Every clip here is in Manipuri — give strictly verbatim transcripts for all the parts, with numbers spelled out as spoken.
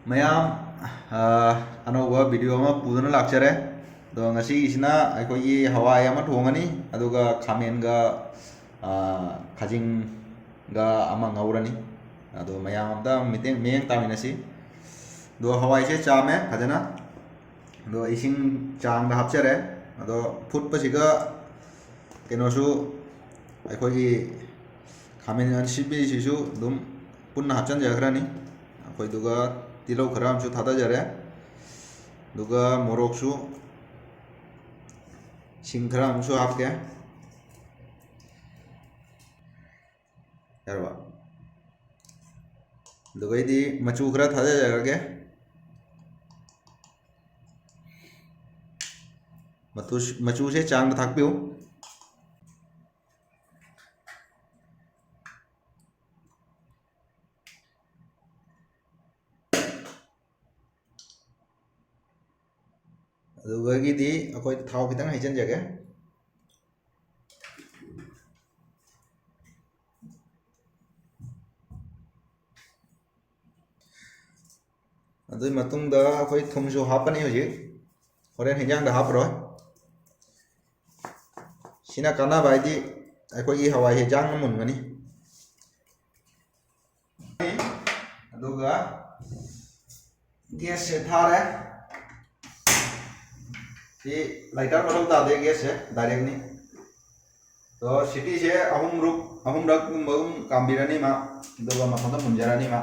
ꯃꯌꯥꯝ, ꯑ, ꯑꯅꯧꯕ video ꯑꯃ ꯄꯨꯗꯨꯅ ꯂꯥꯛꯆꯔꯦ꯫ ꯑꯗꯣ ꯉꯁꯤꯒꯤꯁꯤꯅ ꯑꯩꯈꯣꯏꯒꯤ ꯍꯋꯥꯏ ꯑꯃ ꯊꯣꯡꯉꯅꯤ, ꯑꯗꯨꯒ ꯈꯥꯃꯦꯟꯒ, ꯑ, ꯈꯥꯖꯤꯡꯒ ꯑꯃ ꯉꯧꯔꯅꯤ꯫ ꯑꯗꯣ ꯃꯌꯥꯝ ꯑꯝꯇ ꯃꯤꯠꯌꯦꯡ, ꯃꯤꯠꯌꯦꯡ ꯇꯥꯃꯤꯟꯅꯁꯤ꯫ ꯑꯗꯣ ꯍꯋꯥꯏꯁꯦ ꯆꯥꯝꯃꯦ ꯐꯖꯅ꯫ ꯑꯗꯣ ꯏꯁꯤꯡ ꯆꯥꯡꯗ ꯍꯥꯞꯆꯔꯦ꯫ ꯑꯗꯣ ꯐꯨꯠꯄꯁꯤꯒ ꯀꯩꯅꯣꯁꯨ, ꯑꯩꯈꯣꯏꯒꯤ ꯈꯥꯃꯦꯟ ꯑꯁꯤꯟꯕꯤꯁꯤꯁꯨ ꯑꯗꯨꯝ ꯄꯨꯟꯅ ꯍꯥꯞꯆꯤꯟꯖꯈ꯭ꯔꯅꯤ꯫ ꯑꯩꯈꯣꯏꯗꯨꯒ ꯇꯤꯜꯍꯧ ꯈꯔ ꯑꯃꯁꯨ ꯊꯥꯗꯖꯔꯦ꯫ ꯑꯗꯨꯒ ꯃꯣꯔꯣꯛꯁꯨ, ꯁꯤꯡ ꯈꯔ ꯑꯃꯁꯨ ꯍꯥꯞꯀꯦ꯫ ꯌꯥꯔꯕ? ꯑꯗꯨꯒꯩꯗꯤ ꯃꯆꯨ ꯈꯔ ꯊꯥꯗꯖꯔꯒꯦ꯫ ꯃꯇꯨ-, ꯃꯆꯨꯁꯦ ꯆꯥꯡꯗ ꯊꯥꯛꯄꯤꯌꯨ꯫ ꯑꯗꯨꯗꯒꯤꯗꯤ ꯑꯩꯈꯣꯏ ꯊꯥꯎ ꯈꯤꯇꯪ ꯍꯩꯖꯤꯟꯖꯒꯦ꯫ ꯑꯗꯨꯒꯤ ꯃꯇꯨꯡꯗ ꯑꯩꯈꯣꯏ ꯊꯨꯝꯁꯨ ꯍꯥꯞꯄꯅꯤ ꯍꯧꯖꯤꯛ, ꯍꯣꯔꯦꯟ ꯍꯤꯟꯖꯥꯡꯗ ꯍꯥꯞꯄꯔꯣꯏ꯫ ꯁꯤꯅ ꯀꯥꯟꯅꯕ ꯍꯥꯏꯗꯤ ꯑꯩꯈꯣꯏꯒꯤ ꯍꯋꯥꯏ ꯍꯤꯟꯖꯥꯡ ꯃꯨꯟꯒꯅꯤ꯫ ꯑꯗꯨꯒ gas ꯁꯦ ꯊꯥꯔꯦ꯫ ꯁꯤ lighter ꯃꯊꯧ ꯇꯥꯗꯦ, gas ꯁꯦ direct ꯅꯤ꯫ ꯑꯗꯣ ꯁꯤꯇꯤꯁꯦ ꯑꯍꯨꯝꯔꯨꯛ, ꯑꯍꯨꯝꯔꯛ ꯀꯨꯝꯕ ꯑꯗꯨꯝ ꯀꯥꯝꯕꯤꯔꯅꯤ ꯃꯥ, ꯑꯗꯨꯒ ꯃꯊꯟꯇ ꯃꯨꯟꯖꯔꯅꯤ ꯃꯥ꯫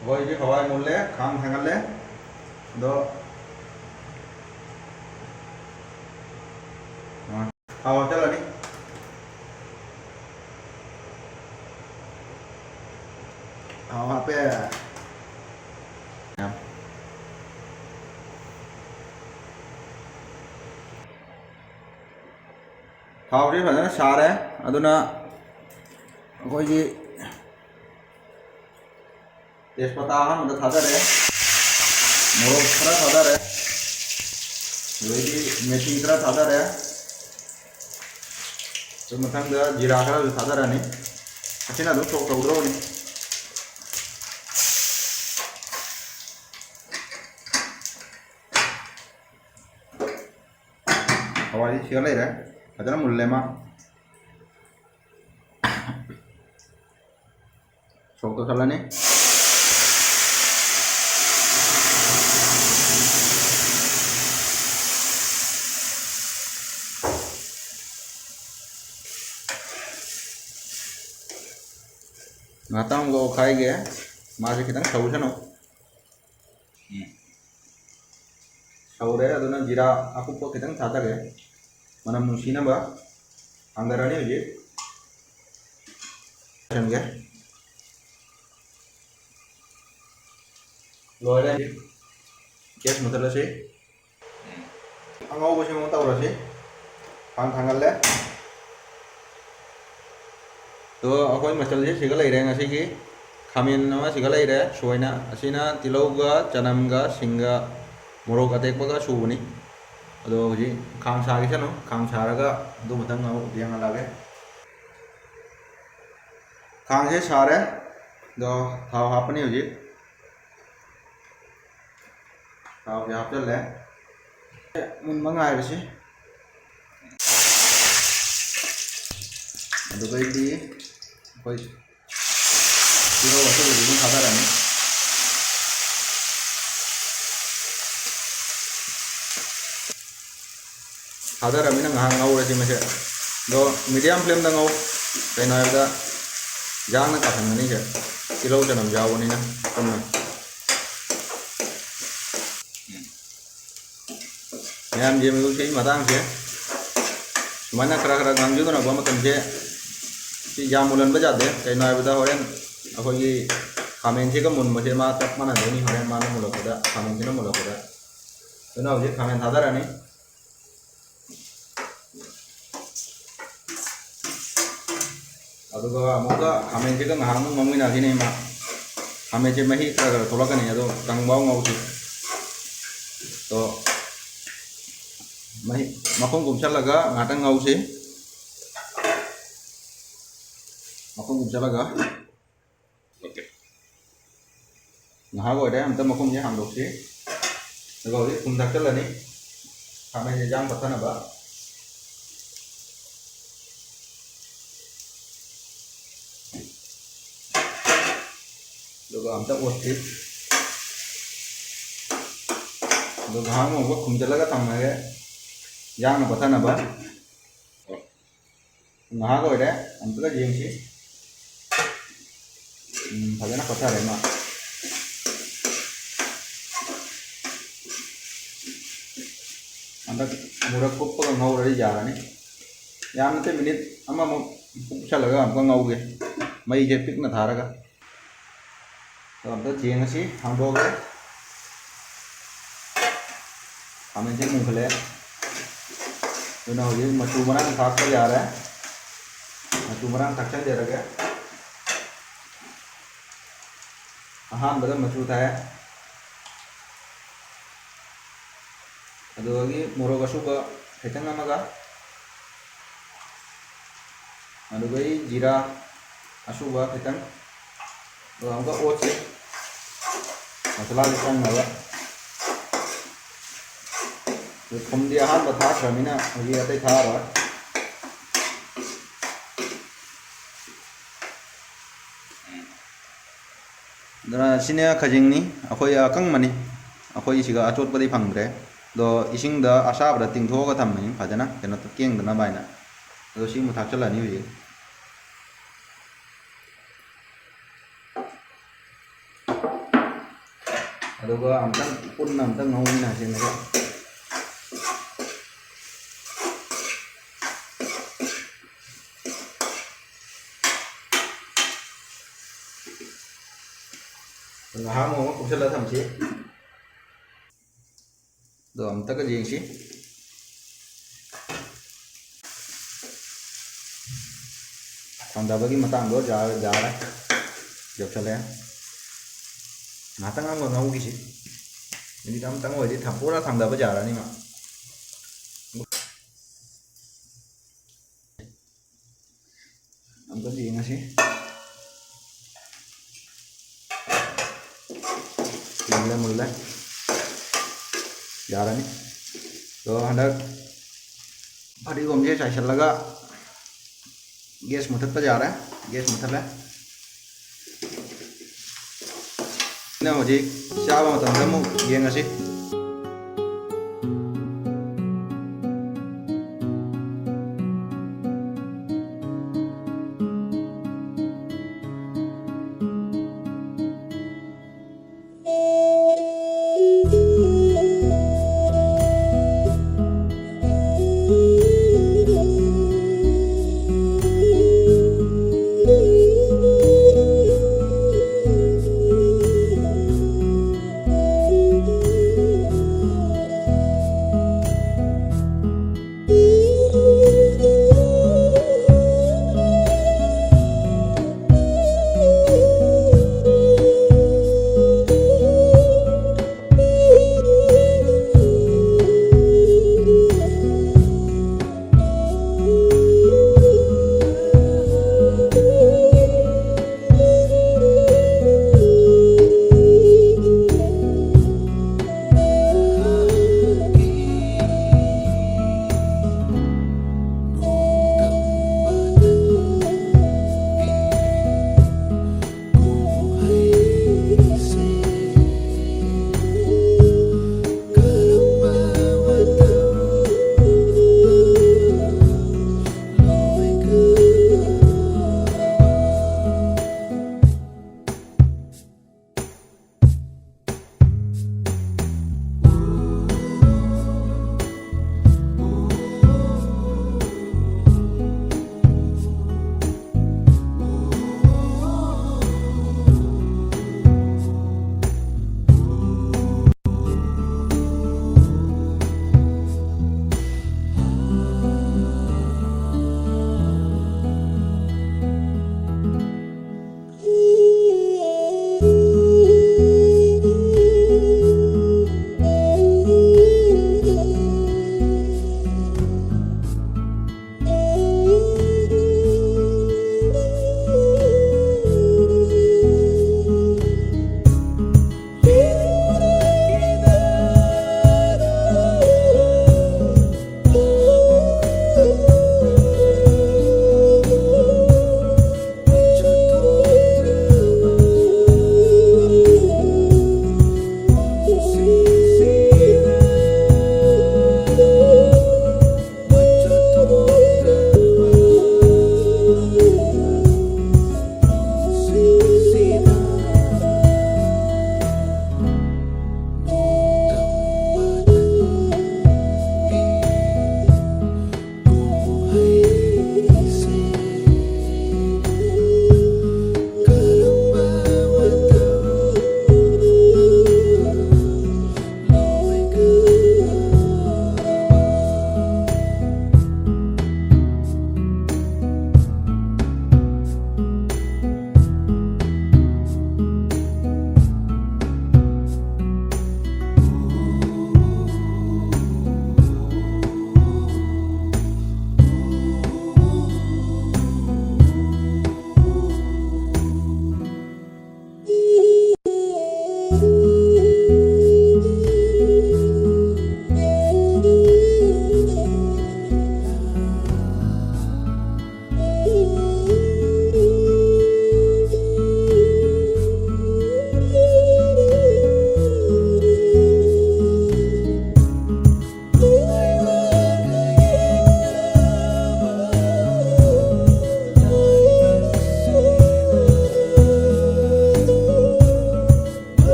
ꯑꯩꯈꯣꯏꯒꯤ ꯍꯋꯥꯏ ꯃꯨꯜꯂꯦ, ꯈꯥꯡ ꯊꯥꯡꯒꯠꯂꯦ꯫ ꯑꯗꯣ, ꯑ, ꯊꯥꯎ ꯍꯥꯞꯆꯜꯂꯅꯤ꯫ ꯊꯥꯎ ꯍꯥꯞꯄꯦ꯫ ꯊꯥꯎꯁꯤ ꯐꯖꯅ ꯁꯥꯔꯦ꯫ ꯑꯗꯨꯅ ꯑꯩꯈꯣꯏꯒꯤ ꯇꯦꯖꯄꯇꯥ ꯑꯍꯥꯟꯕꯗ ꯊꯥꯗꯔꯦ, ꯃꯣꯔꯣꯛ ꯈꯔ ꯊꯥꯗꯔꯦ, ꯑꯗꯩꯗꯤ ꯃꯦꯊꯤ ꯈꯔ ꯊꯥꯗꯔꯦ, ꯑꯗꯨ ꯃꯊꯪꯗ ꯖꯤꯔꯥ ꯈꯔꯁꯨ ꯊꯥꯗꯔꯅꯤ꯫ ꯑꯁꯤꯅ ꯑꯗꯨꯝ ꯁꯣꯛ ꯇꯧꯗ꯭ꯔꯣꯕꯅꯤ꯫ ꯍꯋꯥꯏꯗꯤ ꯁꯤꯒ ꯂꯩꯔꯦ, ꯐꯖꯅ ꯃꯨꯜꯂꯦ ꯃꯥ꯫ ꯁꯣꯛ ꯇꯧꯁꯜꯂꯅꯤ꯫ ꯉꯥꯛꯇꯪ ꯑꯃꯨꯛ ꯑꯣꯠꯈꯥꯏꯒꯦ, ꯃꯥꯁꯦ ꯈꯤꯇꯪ ꯁꯧꯁꯅꯨ꯫ ꯎꯝ꯫ ꯁꯧꯔꯦ, ꯑꯗꯨꯅ ꯖꯤꯔꯥ ꯑꯀꯨꯞꯄ ꯈꯤꯇꯪ ꯊꯥꯗꯒꯦ, ꯃꯅꯝ ꯅꯨꯡꯁꯤꯅꯕ꯫ ꯊꯥꯡꯗꯔꯅꯤ ꯍꯧꯖꯤꯛ꯫ ꯂꯣꯏꯁꯟꯒꯦ꯫ ꯂꯣꯏꯔꯦ꯫ ꯒ꯭ꯌꯥꯁ ꯃꯨꯊꯠꯂꯁꯤ꯫ ꯑꯉꯧꯕꯁꯤ ꯑꯃꯨꯛ ꯇꯧꯔꯁꯤ꯫ ꯈꯥꯡ ꯊꯥꯡꯒꯠꯂꯦ꯫ ꯑꯗꯣ ꯑꯩꯈꯣꯏ ꯃꯆꯜꯁꯦ ꯁꯤꯒ ꯂꯩꯔꯦ ꯉꯁꯤꯒꯤ꯫ ꯈꯥꯃꯦꯟ ꯑꯃ ꯁꯤꯒ ꯂꯩꯔꯦ ꯁꯣꯏꯅ꯫ ꯑꯁꯤꯅ ꯇꯤꯜꯍꯧꯒ ꯆꯅꯝꯒ ꯁꯤꯡꯒ ꯃꯣꯔꯣꯛ ꯑꯇꯦꯛꯄꯒ ꯁꯨꯕꯅꯤ꯫ ꯑꯗꯣ ꯍꯧꯖꯤꯛ ꯈꯥꯡ ꯁꯥꯈꯤꯁꯅꯨ꯫ ꯈꯥꯡ ꯁꯥꯔꯒ ꯑꯗꯨ ꯃꯊꯪ ꯑꯃꯨꯛ ꯌꯦꯡꯍꯜꯂꯛꯑꯒꯦ꯫ ꯈꯥꯡꯁꯦ ꯁꯥꯔꯦ꯫ ꯑꯗꯣ ꯊꯥꯎ ꯍꯥꯞꯄꯅꯤ ꯍꯧꯖꯤꯛ꯫ ꯊꯥꯎꯁꯦ ꯍꯥꯞꯆꯜꯂꯦ꯫ ꯃꯨꯟꯕ ꯉꯥꯏꯔꯁꯤ꯫ ꯑꯗꯨꯗꯩꯗꯤ ꯑꯩꯈꯣꯏ ꯇꯤꯜꯍꯧ ꯑꯁꯨꯕꯁꯤ ꯑꯗꯨꯝ ꯊꯥꯗꯔꯅꯤ꯫ ꯊꯥꯗꯔꯃꯤꯅ ꯉꯥꯏꯍꯥꯛ ꯉꯧꯔꯁꯤ ꯃꯁꯦ꯫ ꯑꯗꯣ medium flameꯗ ꯉꯧ꯫ ꯀꯩꯅꯣ ꯍꯥꯏꯕꯗ ꯌꯥꯡꯅ ꯀꯥꯁꯟꯒꯅꯤ ꯁꯦ꯫ ꯇꯤꯜꯍꯧ ꯆꯅꯝ ꯌꯥꯎꯕꯅꯤꯅ ꯄꯨꯟꯅ꯫ ꯃꯌꯥꯝ ꯌꯦꯡꯕꯤꯌꯨ ꯁꯤꯒꯤ ꯃꯇꯥꯡꯁꯦ꯫ ꯁꯨꯃꯥꯏꯅ ꯈꯔ ꯈꯔ ꯉꯥꯡꯖꯗꯅꯕ ꯃꯇꯝꯁꯦ ꯁꯤ ꯌꯥꯝ ꯃꯨꯜꯍꯟꯕ ꯌꯥꯗꯦ꯫ ꯀꯩꯅꯣ ꯍꯥꯏꯕꯗ ꯍꯣꯔꯦꯟ ꯑꯩꯈꯣꯏꯒꯤ ꯈꯥꯃꯦꯟꯁꯤꯒ ꯃꯨꯟꯕꯁꯦ ꯃꯥ ꯆꯞ ꯃꯥꯟꯅꯗꯣꯏꯅꯤ꯫ ꯍꯣꯔꯦꯟ ꯃꯥꯅ ꯃꯨꯜꯂꯛꯄꯗ, ꯈꯥꯃꯦꯟꯁꯤꯅ ꯃꯨꯜꯂꯛꯄꯗ꯫ ꯑꯗꯨꯅ ꯍꯧꯖꯤꯛ ꯈꯥꯃꯦꯟ ꯊꯥꯗꯔꯅꯤ꯫ ꯑꯗꯨꯒ ꯑꯃꯨꯛꯀ ꯈꯥꯃꯦꯟꯁꯤꯒ ꯉꯥꯏꯍꯥꯛꯃꯨꯛ ꯉꯧꯃꯤꯟꯅꯈꯤꯅꯤ ꯏꯃꯥ꯫ ꯈꯥꯃꯦꯟꯁꯦ ꯃꯍꯤ ꯈꯔ ꯈꯔ ꯊꯣꯛꯂꯛꯀꯅꯤ, ꯑꯗꯣ ꯀꯪꯕ ꯉꯧꯁꯤ꯫ ꯑꯗꯣ ꯃꯍꯤ ꯃꯈꯨꯝ ꯀꯨꯞꯁꯜꯂꯒ ꯉꯥꯛꯇꯪ ꯉꯧꯁꯤ꯫ ꯃꯈꯨꯝ ꯀꯨꯞꯁꯜꯂꯒ꯫ Okay꯫ ꯉꯥꯏꯍꯥꯛ ꯑꯣꯏꯔꯦ, ꯑꯝꯇ ꯃꯈꯨꯝꯁꯦ ꯍꯥꯡꯗꯣꯛꯁꯤ꯫ ꯑꯗꯨꯒ ꯍꯧꯖꯤꯛ ꯊꯨꯝ ꯊꯥꯛꯆꯜꯂꯅꯤ, ꯈꯥꯃꯦꯟꯁꯦ ꯌꯥꯝ ꯄꯠꯊꯅꯕ꯫ ꯑꯗꯨꯒ ꯑꯝꯇ ꯑꯣꯠꯁꯤ꯫ ꯑꯗꯨꯒ ꯉꯥꯏꯍꯥꯛ ꯑꯃꯨꯛ ꯈꯨꯝꯖꯤꯜꯂꯒ ꯊꯝꯃꯒꯦ, ꯌꯥꯝꯅ ꯄꯠꯊꯅꯕ꯫ ꯉꯥꯏꯍꯥꯛ ꯑꯣꯏꯔꯦ, ꯑꯝꯇꯒ ꯌꯦꯡꯁꯤ꯫ ꯎꯝ, ꯐꯖꯅ ꯄꯠꯊꯔꯦ ꯃꯥ꯫ ꯍꯟꯗꯛ ꯃꯨꯔꯛ ꯀꯨꯞꯄꯒ ꯉꯧꯔꯗꯤ ꯌꯥꯔꯅꯤ꯫ ꯌꯥꯝ ꯅꯠꯇꯦ, ꯃꯤꯅꯤꯠ ꯑꯃꯃꯨꯛ ꯀꯨꯞꯁꯜꯂꯒ ꯑꯃꯨꯛꯀ ꯉꯧꯒꯦ, ꯃꯩꯁꯦ ꯄꯤꯛꯅ ꯊꯥꯔꯒ꯫ ꯑꯗꯣ ꯑꯝꯇ ꯌꯦꯡꯉꯁꯤ, ꯍꯥꯡꯗꯣꯛꯑꯒꯦ꯫ ꯈꯥꯃꯦꯟꯁꯦ ꯃꯨꯟꯈꯠꯂꯛꯑꯦ꯫ ꯑꯗꯨꯅ ꯍꯧꯖꯤꯛ ꯃꯆꯨ ꯃꯔꯥꯡ ꯊꯥꯛꯄ ꯌꯥꯔꯦ꯫ ꯃꯆꯨ ꯃꯔꯥꯡ ꯊꯥꯛꯆꯟꯖꯔꯒꯦ꯫ ꯑꯍꯥꯟꯕꯗ ꯃꯆꯨ ꯊꯥꯛꯑꯦ꯫ ꯑꯗꯨꯗꯒꯤ ꯃꯣꯔꯣꯛ ꯑꯁꯨꯕ ꯈꯤꯇꯪ ꯑꯃꯒ, ꯑꯗꯨꯗꯒꯤ ꯖꯤꯔꯥ ꯑꯁꯨꯕ ꯈꯤꯇꯪ, ꯑꯗꯨꯒ ꯑꯃꯨꯛꯀ ꯑꯣꯠꯁꯤ, ꯃꯁꯥꯂꯥꯁꯦ ꯆꯪꯅꯕ꯫ ꯑꯗꯨ ꯊꯨꯝꯗꯤ ꯑꯍꯥꯟꯕ ꯊꯥꯛꯈ꯭ꯔꯕꯅꯤꯅ ꯍꯧꯖꯤꯛ ꯑꯇꯩ ꯊꯥꯛꯑꯔꯣꯏ꯫ ꯑꯗꯨꯅ ꯁꯤꯅ ꯈꯖꯤꯡꯅꯤ, ꯑꯩꯈꯣꯏ ꯑꯀꯪꯕꯅꯤ, ꯑꯩꯈꯣꯏ ꯁꯤꯒ ꯑꯆꯣꯠꯄꯗꯤ ꯐꯪꯗ꯭ꯔꯦ꯫ ꯑꯗꯣ ꯏꯁꯤꯡꯗ ꯑꯁꯥꯕꯗ ꯇꯤꯡꯊꯣꯛꯑꯒ ꯊꯝꯃꯤꯅꯤ ꯐꯖꯅ, ꯀꯩꯅꯣ ꯀꯦꯡꯗꯅꯕ ꯍꯥꯏꯅ꯫ ꯑꯗꯣ ꯁꯤ ꯑꯃꯨꯛ ꯊꯥꯛꯆꯜꯂꯅꯤ ꯍꯧꯖꯤꯛ꯫ ꯑꯗꯨꯒ ꯑꯝꯇꯪ ꯄꯨꯟꯅ ꯑꯝꯇꯪ ꯉꯧꯃꯤꯟꯅꯁꯦ ꯃꯁꯦ꯫ ꯉꯥꯏꯍꯥꯛ ꯑꯃꯨꯛ ꯀꯨꯞꯁꯜꯂ ꯊꯝꯁꯤ꯫ ꯑꯗꯣ ꯑꯝꯇꯒ ꯌꯦꯡꯁꯤ꯫ ꯊꯥꯡꯗꯕꯒꯤ ꯃꯇꯥꯡꯗꯣ ꯌꯥ-, ꯌꯥꯔꯦ, ꯌꯧꯁꯜꯂꯛꯑꯦ꯫ ꯉꯥꯏꯍꯥꯛꯇꯪ ꯑꯃꯒ ꯉꯧꯈꯤꯁꯤ꯫ ꯃꯤꯅꯤꯠ ꯑꯃꯇꯪ ꯑꯣꯏꯔꯗꯤ ꯊꯝ-, ꯄꯨꯔꯥ ꯊꯥꯡꯗꯕ ꯌꯥꯔꯅꯤ ꯃꯥ꯫ ꯑꯝꯇ ꯌꯦꯡꯉꯣ꯫ ꯉꯁꯤ ꯃꯨꯜꯂꯦ, ꯃꯨꯜꯂꯦ꯫ ꯌꯥꯔꯅꯤ꯫ ꯑꯗꯣ ꯍꯟꯗꯛ ꯐꯗꯤꯒꯣꯝꯁꯦ ꯆꯥꯏꯁꯤꯜꯂꯒ ꯒ꯭ꯌꯥꯁ ꯃꯨꯊꯠꯄ ꯌꯥꯔꯦ꯫ ꯒ꯭ꯌꯥꯁ ꯃꯨꯊꯠꯂꯦ꯫ ꯅꯪ ꯍꯧꯖꯤꯛ ꯆꯥꯕ ꯃꯇꯝꯗ ꯑꯃꯨꯛ ꯌꯦꯡꯉꯁꯤ꯫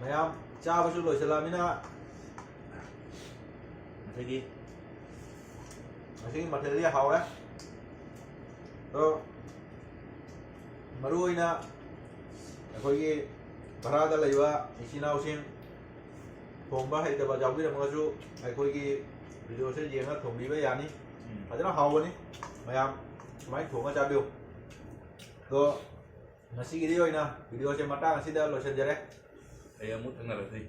ꯃꯌꯥꯝ ꯆꯥꯕꯁꯨ ꯂꯣꯏꯁꯤꯜꯂꯛꯑꯃꯤꯅ ꯉꯁꯤꯒꯤ ꯃꯊꯦꯜꯗꯤ ꯍꯥꯎꯔꯦ꯫ ꯑꯗꯣ ꯃꯔꯨ ꯑꯣꯏꯅ ꯑꯩꯈꯣꯏꯒꯤ ꯚꯔꯥꯗ ꯂꯩꯕ ꯏꯆꯤꯟ ꯏꯅꯥꯎꯁꯤꯡ ꯊꯣꯡꯕ ꯍꯩꯇꯕ ꯌꯥꯎꯕꯤꯔꯝꯃꯒꯁꯨ ꯑꯩꯈꯣꯏꯒꯤ videoꯁꯦ ꯌꯦꯡꯉ ꯊꯣꯡꯕꯤꯕ ꯌꯥꯅꯤ꯫ ꯎꯝ꯫ ꯐꯖꯅ ꯍꯥꯎꯕꯅꯤ꯫ ꯃꯌꯥꯝ ꯁꯨꯃꯥꯏꯅ ꯊꯣꯡꯉ ꯆꯥꯕꯤꯌꯨ꯫ ꯑꯗꯣ ꯉꯁꯤꯒꯤꯗꯤ ꯑꯣꯏꯅ videoꯁꯦ ꯃꯇꯥꯡ ꯑꯁꯤꯗ ꯂꯣꯏꯁꯤꯟꯖꯔꯦ꯫ ꯑꯩ ꯑꯃꯨꯛ ꯊꯦꯡꯅꯔꯁꯤ꯫